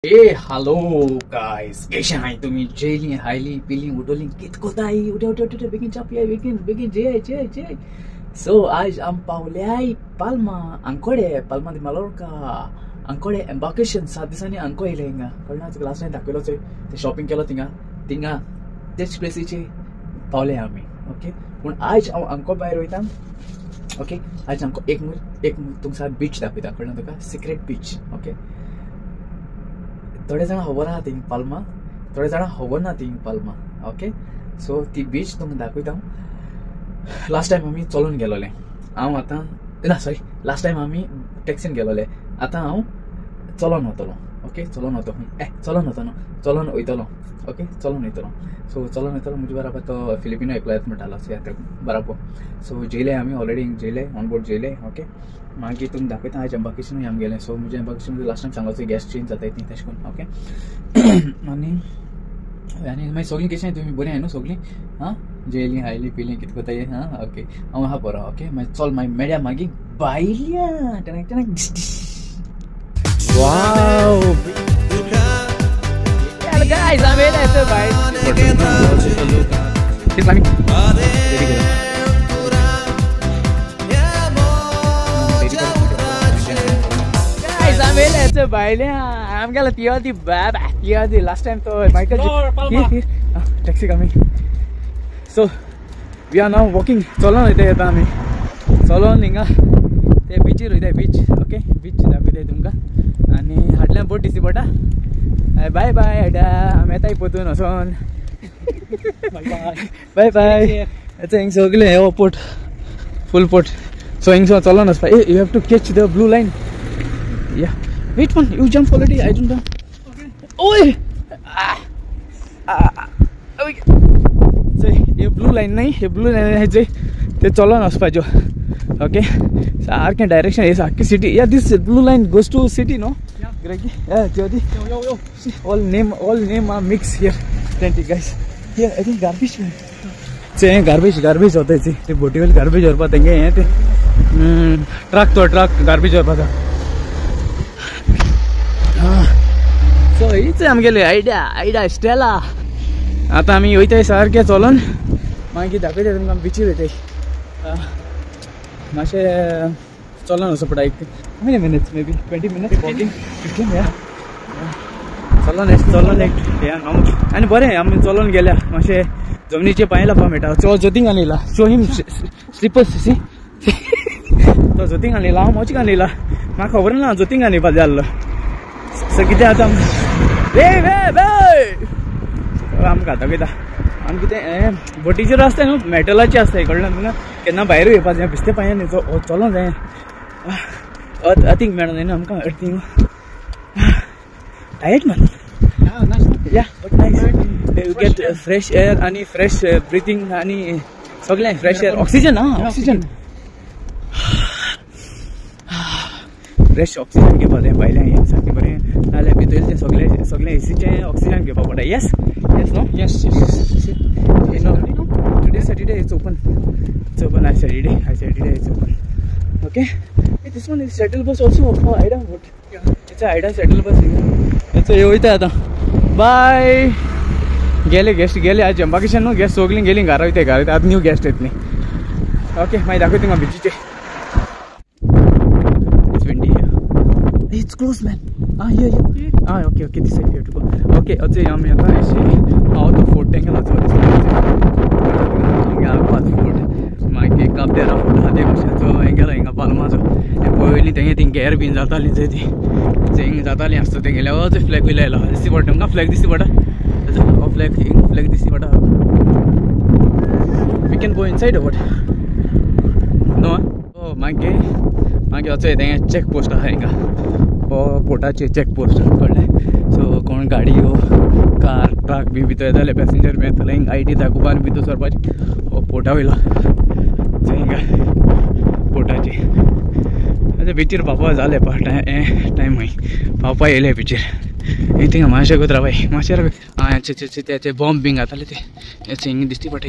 ए hello guys, कशें आहाय तुमी? जेयली हायली पिली उडोली कित कोताय? उठे उठे उठे, बेगीन च्या पियाय, बेगीन बेगीन जेय जेय जेय. सो आज आम पावल्याय पाल्मा आंकोडे, पाल्मा दी मालोर्का आंकोडे एम्बार्केशन. 7 दिसांनी आंको येयले हिंगा, कळना? तुका लास्ट टायम दाखयलो चोय, ते शॉपिंग केलो थिंगा थिंगा तेच प्लेसीचे पावले आमी. ओके, पूण आयज हांव आंको भायर वयता. ओके, आयज आमकां एक एक तुमकां बीच दाखयता, कळना तुका? Secret beach. Okay, थोडे जाणां खबर आहा थिंग पाल्मा, थोडे जाणां खबर ना थिंग पाल्मा. ओके, सो ती बीच तुमकां दाखयता. लास्ट टायम आमी चलोन गेलोले, हांव आतां ना सॉरी, लास्ट टायम आमी टॅक्सीन गेलोले, आतां हांव चलोन वतलो. ओके, चलोन वतो, ए चलोन वतो न्हू, चलोन वयतलो. ओके, चलोन वयतलो. सो चलोन वयतलो म्हजे बराबर तो फिलिपिनो एकलो येता म्हणटालो यात्रेक बराबर. सो जेयले आमी ऑलरेडी, जेयले ऑन बोर्ड जेयले. ओके, मागीर तुमकां दाखयता आयज एम्बार्केशनूय आमी गेले. सो म्हजें एम्बार्केशन लास्ट टायम सांगलो गॅस चेंज जाता ती तशें करून. ओके, आनी आनी मागीर सगळीं कशें तुमी बरीं आहाय न्हू सगळीं? आं, जेयलीं हायलीं पिलीं कितें कोताय? हां, ओके, हांव आहा बरो. ओके, मागीर चल मागीर मेळया मागीर भायल्या. टणक टणक. Wow guys, I'm in it, bye. Guys, I'm in it, bye. I'm gonna the baba. The last time to Michael. Here, taxi coming. So we are now walking. Chalo ite yeta ami. Chalo ninga. Te beach roita beach. Okay, beach दाखयता तुमका. आनी हाडल्यान बोट दिसती पडटा. बाय बाय हाडा, आमी येताय पोतून वचोन. बाय बाय. आतां हिंग सगळें हो पोर्ट, फूल पोर्ट. सो हिंग चलोन वचपा. ए you have to catch the blue line. Yeah wait one, you jump already, I don't know. ओय हे ब्लू लायन न्हय, हे ब्लू लायन आहा चोय, ते चलोन वचपाच्यो. ओके, सारकें डायरेक्शन हे सारकी city. Yeah this blue line goes to city no? Yeah, Jyoti. Yo, yo. See, all name are mixed here. Plenty guys. Here, I think garbage. See, garbage होता है. See, ते बोटी वाले garbage और पाते हैं ते. ट्रक तो ट्रक garbage और पाता. हाँ. So, इथे हम गेले आयडा स्टेला. आता आम्ही वयताय सारखे चलोन. मागीर दाखयता तुमकां बिचीर वयताय. मातशें चलोन वचो पडटा. How many minutes? Maybe 20 minutes walking. 15, yeah. चलोन चलोन एक आनी बरें आमी चलोन गेल्या मातशें जमनीचे पांय लावपाक मेळटा. चो जोतींग घालून येयला, शो हिम स्लिपर्स. सी तो जोतींग घालून येयला, हांव मोची घालून येयला, म्हाका खबर ना जोतींग घालून येवपा जाय आसलो. सो कितें आतां वे वे वे आमकां दाखयता. आनी कितें बोटीचेर आसता न्हू, मेटलाचे आसता, कळ्ळें तुमकां? केन्ना भायर येवपा जाय भिजते पांयांनी चलोन जाय. अर्थिंग मेळोन न्हय आमकां, earthing tired man. Yeah, but nice. You get fresh air आनी फ्रेश ब्रिथींग आनी सगळें फ्रेश एअर, ऑक्सिजन. आं, ऑक्सिजन, फ्रेश ऑक्सिजन घेवपा जाय भायल्यान. हें सारकें बरें, नाजाल्यार भितर तें सगळें सगळें एसीचें ऑक्सिजन घेवपा पडटा. Yes yes no yes yes. No, today Saturday it's open. It's open I Saturday, I Saturday it's open. Okay, hey, this one is shuttle bus also for Aida. What? Yeah, it's a Aida shuttle bus. It's a yoita आता. Bye. गेले guest गेले आज embarkation न्हू, guest सगळीं गेली घरा वयता, घरा वयता. आतां न्यू गेस्ट येतली. ओके, मागीर दाखयता तुमकां बिचीचे. It's windy here. It's close man. Ah here here. Ah okay okay, this side you have to go. Okay, अचे आमी आतां अशी हांव तो फोर्ट टेंगल वचो. आगवाद फोर्ट, मागीर काबदेरा फोर्ट आहा ते भाशेचो हें गेलो हिंगा पाल्माचो. पयलीं तेंगे थिंग गेर बीन जाताली चोय, ती थिंग जाताली आसता तेंगेले. हो फ्लॅग वयलो आयलो दिसती पडटा तुमकां, फ्लॅग दिसती पडटा. हो फ्लॅग फ्लॅग दिसती पडटा. We can go inside what no? हो मागीर मागीर वचोय तेंगे चॅक पोस्ट आहा हिंगा, हो पोर्टाचे चॅक पोस्ट, कळ्ळें? सो कोण गाडी हो कार ट्रक बी भितर येताले, पॅसेंजर बी येताले, हिंगा I D दाखोवपा आनी भितर सरपाचें. हो पोर्टा वयलो हिंगा पोर्टाचे. आतां बिचीर पावपा जालें टायम, मागीर पावपा येयले बिचीर. थिंगा मातशें गोत रावाय, मातशें राव. आं ते बॉम्ब बीन घाताले ते हिंगा दिसती पडटा.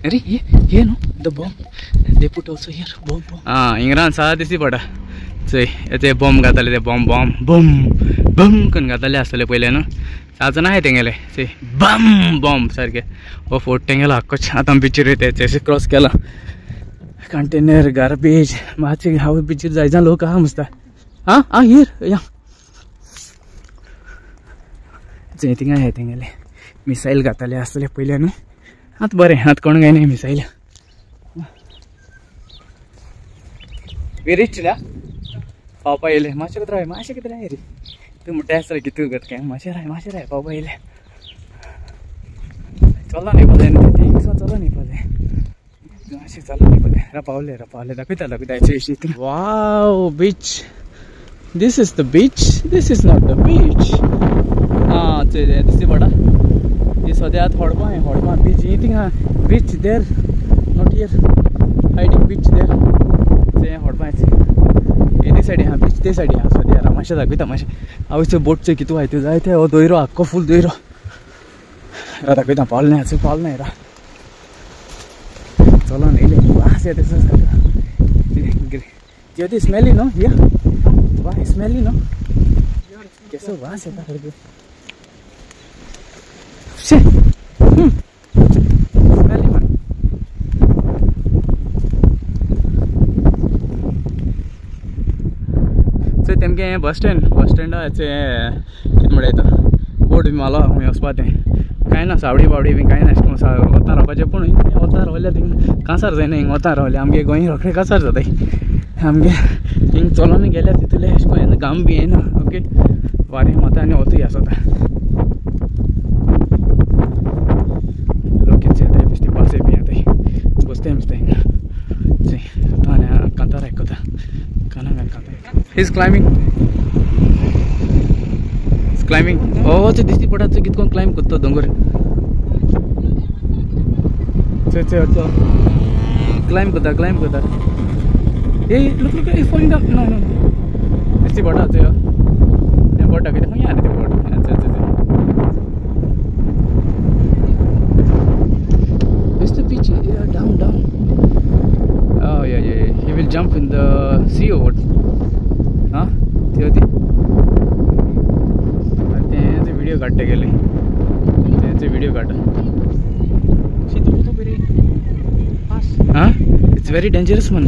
अरे हे न्हू the bomb they put also here, bomb bomb. आं हिंगा सा दिसती पडटा चोय, ते बॉम्ब घाताले ते बॉम्ब बॉम्ब बॉम्ब. बम करून घातले आसतले पयले न्हू आतां ना तेंगेले ते बम बॉम्ब सारके हो फोर्ट तेंगेलो आक्कोच. आतां बिचीर वयता क्रॉस केला कंटेनर गार्बेज मातशें हांव बिचीर जायना लोक आहा मस्ता. आं आं here या थिंगा हे तेंगेले मिसायल घाताले आसतले पयले न्हू. आतां बरें आतां कोण काय न्ही मिसायल. We reach ना पावपा येयले मातशें कितें राव मातशें कितें राय रे तूं म्हणटा आसतलें कितें गत काय मातशें राय मातशें राय पावपा येयले. चलो न्ही पळय थिंगसो चलो न्ही पळय मातशें चलो न्ही पळय रा पावले रा पावले दाखयता दाखयता हेचे. Wow beach, this is the beach, this is not the beach. आं चोय दिसती पडा ही सद्या आतां हडपा हडपा बीच ही थिंगा beach there not here hiding beach there. ते हडपा हे सायडी आहा बीच ते सायडी आहा सद्या मातशें दाखयता मातशें. हांव बोट चोय कितू आहा जाय ते हो दोयरो आख्खो फूल दोयरो रा दाखयता. पावल ना पावल ना रा चलो येयले वास येता सारको ती स्मेली न्हू या वा स्मेली न्हू केसो वास येता सारको. Smelly man. चोय तेमगे बस स्टँड बस स्टँडाचे कितें म्हणटा येता बोट बी मारलो खंय वचपा तें कांय ना सावडी बावडी बी कांय ना अशें करून वता रावपाचें. पूण वता रावल्यार थिंग कांसार जायना हिंग वता रावल्यार आमगे गोंय रोखडें कांसार जाताय आमगे. हिंग चलोन गेल्यार तितूले अशें करून येना घाम बी येना. ओके वारें वता आनी वतूय आसता. लोक कितें येताय बेश्टे पावसे बी येताय बसताय बसताय हिंगा आतां कांतार आयकता काना कांतार. He's climbing. He's climbing. Oh, ते दिसती पडा तो कितको क्लाइंब करतो दोंगर. चल चल चल क्लाइंब करता क्लाइंब करता. Hey, look look, he's falling down. No no. दिसती पडा ते हे बोट कितें खंय आहा ते बोट. चल चल चल. It's the beach. Yeah, down down. Oh yeah yeah yeah. He will jump in the sea or what? हाँ ती ते व्हिडिओ काडटे गेले ते व्हिडिओ काडटा. हां it's very dangerous man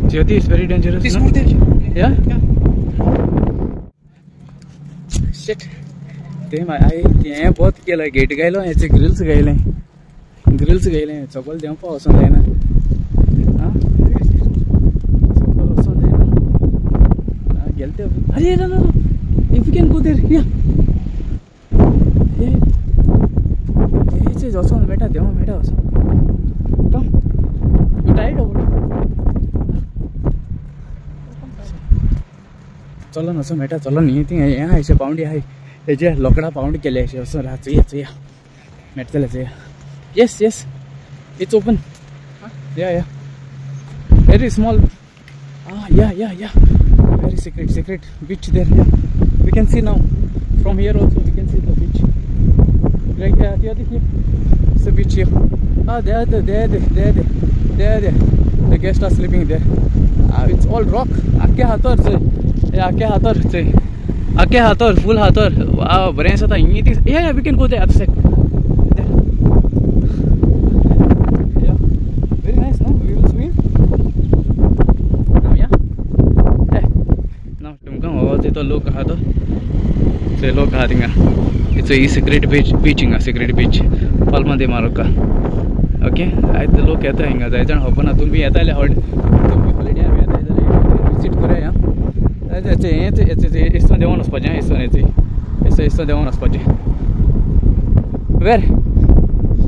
Jyoti, it's very dangerous. Yeah shit ते हें बहुत केलां गेट गायलो हेचे ग्रिल्स गायले ग्रिल्स गायले सकयल देंवपा वचोन जायना. आं सकयल वचोन जायना गेले. अरे no no if you can go there yeah हे वचोन मेळटा देंव मेळटा वचोन. कम you tired over चलो वचोन मेळटा चलो न्ही थिंग हें आहा अशें पावंडी आहा हेजे लोकडां पावंडी केले अशें वचोन राहा चोया चोया मेळटलें चोया. Yes yes it's open. Yeah yeah very small. Ah yeah yeah yeah very secret secret beach there. Yeah we can see now from here also we can see the beach right there. Here here it's a beach here. Ah there there there there there there the guests are sleeping there. Ah it's all rock. आके हातर से आके हातर से आके हातर full हातर. Wow बरें आसा हिंग. Yeah yeah we can go there other side. Yeah very nice no we will swim now. Yeah तुमकां हो तो लोक आहा तो थंय लोक आहा थिंगा. It's a secret beach beach हिंगा secret beach Palma de Mallorca. Okay आयज लोक येता हिंगा जाय जाण खबर ना. तुमी येता जाल्यार तुमी हॉलिडे बी येता जाल्यार विजीट करया. हें इसोन देंवोन वचपाचें इसोन हें इसो इसोन देंवोन वचपाचें. Where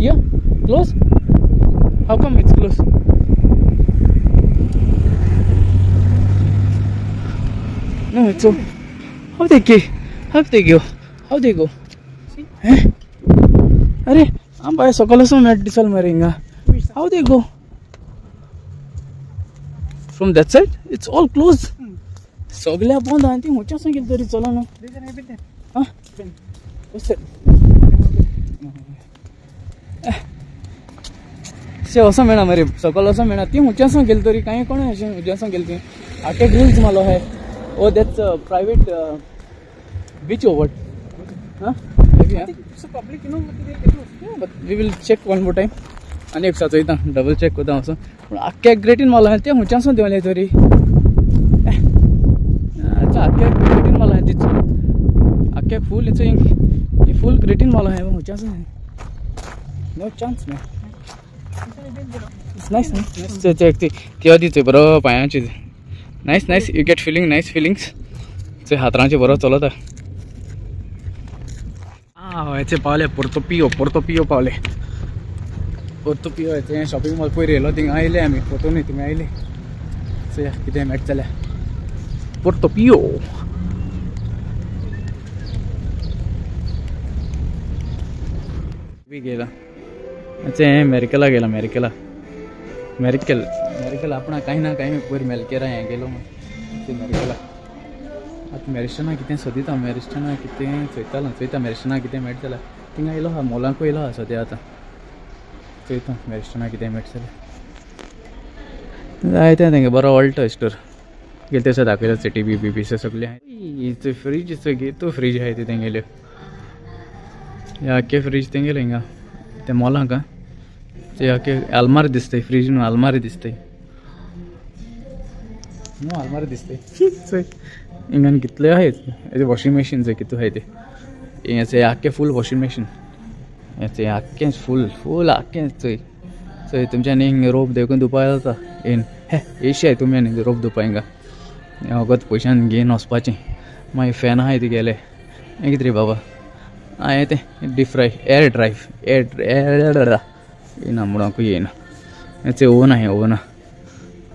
here close? How come it's close? No, it's so. How they go? How they go? How they go? See? Eh? अरे हम भाई सकल से मैं डिसल मरेंगा. How they go? From that side? It's all closed. सगळ्या बंद आहा ती खंयच्या सावन गेली तरी चलो ना. हां शे वचों मेळना मरे सकयल वचों मेळना ती खंयच्या सावन गेली तरी कांय कोण अशें खंयच्या सावन गेली ती आके ग्रिल्स मारलो है. Oh that's private Beach or what? Huh? Maybe, I think it's a public, you know, but we will check one more time. आनी एक चोयता डबल चेक करता वचून. पूण आख्ख्या ग्रेटीन मारला तें खंयच्यान देंवलें तरी. अच्छा आख्ख्या ग्रेटीन मारला तीच आख्ख्या फूल हिंग फूल ग्रेटीन मारला हें खंयच्यान. No chance man. It's nice nice. ती दी चोय बरो पांयांची. Nice nice you get feeling nice feelings. चोय हातरांचे बरो चलता. आं हेचे पावले पोर्तोपियो. पोर्तोपियो पावले. पोर्तोपियो हेचे शॉपिंग मॉल पयर येयलो थिंगा आयले आमी फोटो न्ही थिंगा आयले. चोया कितें मेळटा जाल्यार. पोर्तोपियो बी गेला. अच्छा हें मेरिकला गेला. मेरिकला मेरिकल मेरिकल आपणा कांय ना कांय पयर मेलकेरा हें गेलो ते मेरिकला. आतां मेरिस्टना कितें सोदिता. मेरिस्टना कितें चोयतालो चोयता मेरिस्टना कितें मेळटा जाल्यार. थिंगा येयलो आहा मोलाकूय येयलो आहा सद्या. आतां चोयता मेरिस्टना कितें मेळटा जाल्यार. जायते तेंगे बरो ऑल्टो स्टोर गेले तें दाखयता सिटी बी बी सगळें. फ्रीज तो फ्रीज आहाय ती तेंगेल्यो. हे आख्खे फ्रीज तेंगेले हिंगा ते मोलाक. ते आख्खे आलमारी दिसतय फ्रीज न्हू आलमारी दिसतय न्हू आलमारी दिसतय. चोय हिंगान कितले आहाय ते वॉशिंग मशीन चोय कितू आहाय ते. हें आख्खें फूल वॉशिंग मशीन. हें आख्खें फूल फूल आख्खें. चोय चोय तुमच्यानी हिंग रोप देखून धुवपा जाता. येन हे एशी आहाय तुमी आनी रोप धुवपा हिंगा. हें वगत पयशान घेवन वचपाचें. मागीर फॅन आहाय तुगेले. हें कितें रे बाबा. आं हें तें deep fry air drive air air येना म्हणून येना. हें ओवन आहाय ओवन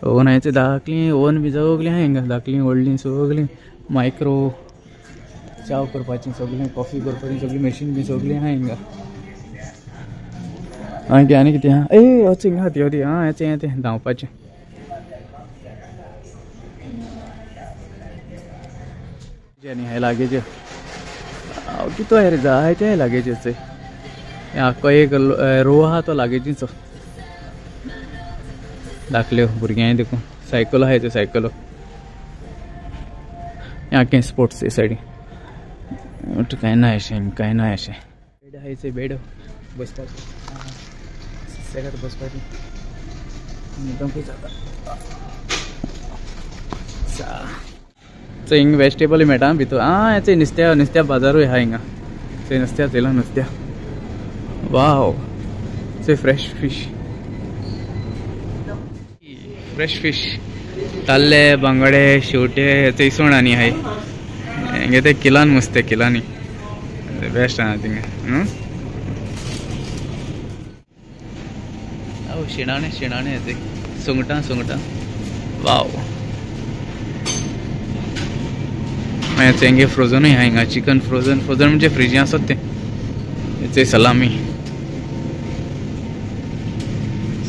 ओवन आहाय. धाकलीं ओवन बी सगळीं आहाय हिंगा. धाकलीं व्हडलीं सगळीं मायक्रो चाव करपाची सगळीं कॉफी करपाची सगळीं मशीन बी सगळीं आहाय हिंगा. आनी आनी कितें आहा. ए अच हिंगा ती ती आं हें हें तें धांवपाचें. आनी हें लागेचे कितू आहाय रे जायते आहाय लागेचे. चोय हें आख्खो एक रो आहा तो लागेजीचो. धाकल्यो भुरग्यांय देखून सायकल आहाय त्यो सायकलो. हें आख्खें स्पोर्ट्स हे सायडीन. कांय ना अशें कांय ना अशें. बेड आहाय चोय बेड बसपाचें सेगात बसपाचें न्हिदोंकूय जाता. चोय हिंग वेजिटेबल मेळटा भितर. आं हें चोय नुस्त्या नुस्त्या बाजारूय आहा हिंगा. चोय नुस्त्या चोयला नुस्त्या. वाव चोय फ्रेश फिश फ्रेश फिश. ताल्ले बांगडे शेवटे चोय इसवण आनी आहाय. हेंगे ते किलान नुस्तें किलांनी बेस्ट आहा थिंगा. शिणाणे शिणाणे ते सुंगटां सुंगटां. वाव मागीर तेंगे फ्रोजनूय आहा हिंगा. चिकन फ्रोजन फ्रोजन म्हणजे फ्रिजी आसत तें. ते सलामी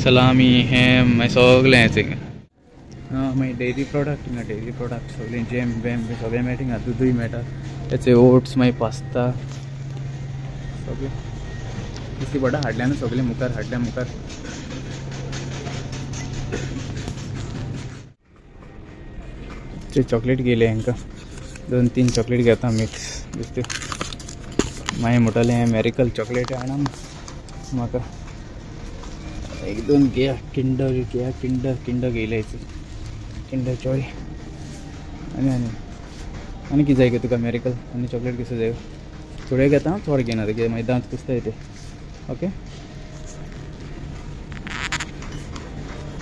सलामी हें मागीर सगळें हें हिंगा. मागीर डेयरी प्रोडक्ट हिंगा. डेयरी प्रोडक्ट सगळें जॅम बॅम बी सगळें मेळटा हिंगा. दुदूय मेळटा. तेचे ओट्स मागीर पास्ता सगळें दिसती पडटा. हाडल्या न्हू सगळें मुखार हाडल्या मुखार. चॉकलेट गेले हांकां दोन तीन चॉकलेट घेता मिक्स दिसत्यो. मागीर म्हणटालें हें मेरिकल चॉकलेट हाडा म्हाका एक दोन घेया. किंडर घेया किंडर किंडर घेयले किंडर जॉय. आनी आनी आनी कितें जाय तुका मेरिकल आनी चॉकलेट कसो जाय. थोडे घेता चड घेना तुगे मागीर दांत कुसताय ते. ओके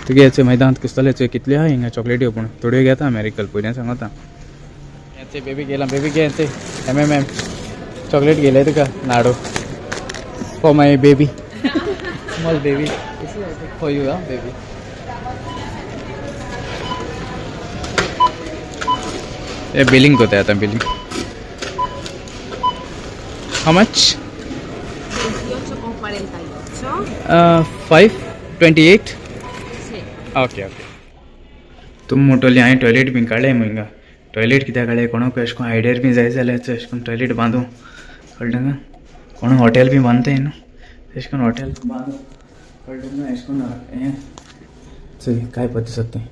तुगे चोय मागीर दांत कुसतले. चोय कितल्यो आहा हिंगा चॉकलेट्यो पूण थोड्यो घेता मेरिकल पयलीं सांगता. हें बेबी गेला बेबी घे एम एम एम चॉकलेट घेयले तुका Nadu for my baby small baby for you ah baby. हे बिलिंग करता आतां billing. How much? 28,48. 5.28. Okay okay. तुमी म्हणटली हांवें टॉयलेट बीन काडलें मु हिंगा. टॉयलेट कित्याक काडलें कोणाकूय अशें करून आयडियार बी जाय जाल्यार अशें करून टॉयलेट बांदूं कळ्ळें तुका. कोण हॉटेल बी बांदताय न्हू अशें करून हॉटेल बांदूं कळ्ळें तुका. अशें करून हें चोय काय पद्दत आसा तें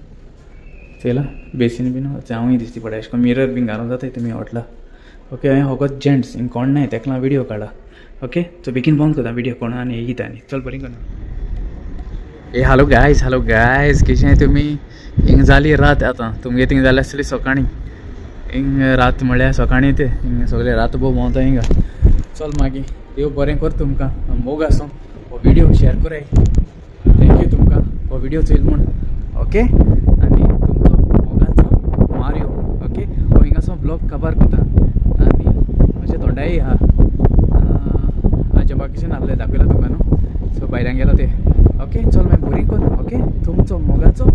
चोयलां बेसीन बीन हांवूय दिसती पडटा. अशें करून मिरर बीन घालूंक जाता तुमी हॉटेला. ओके हांवें फकत जेंट्स हिंग कोण नाय तेका लागून व्हिडियो काडला. ओके सो बेगीन बंद करता व्हिडियो कोण आनी येयता आनी चल बरी करना. ए हॅलो गायज, हॅलो गायज, कशें तुमी? हिंग जाली रात आतां, तुमगे थिंग जाली आसतली सकाळीं. हिंग रात म्हळ्यार सकाळीं ते हिंग सगळे रात भोव भोंवता हिंगा. चल मागीर देव बरें कर तुमकां, मोग आसूं. हो व्हिडियो शेअर कराय, thank you तुमकां हो व्हिडियो चोयल म्हूण. ओके आनी तुमचो मोगाचो मारियो. ओके हो हिंगासो ब्लॉग काबार करता आनी म्हज्या तोंडाय आहा आजोबा कशें नासलें दाखयलां तुमकां न्हू. सो भायल्यान गेलो ते. ओके चल मागीर बरी कर. ओके तुमचो मोगाचो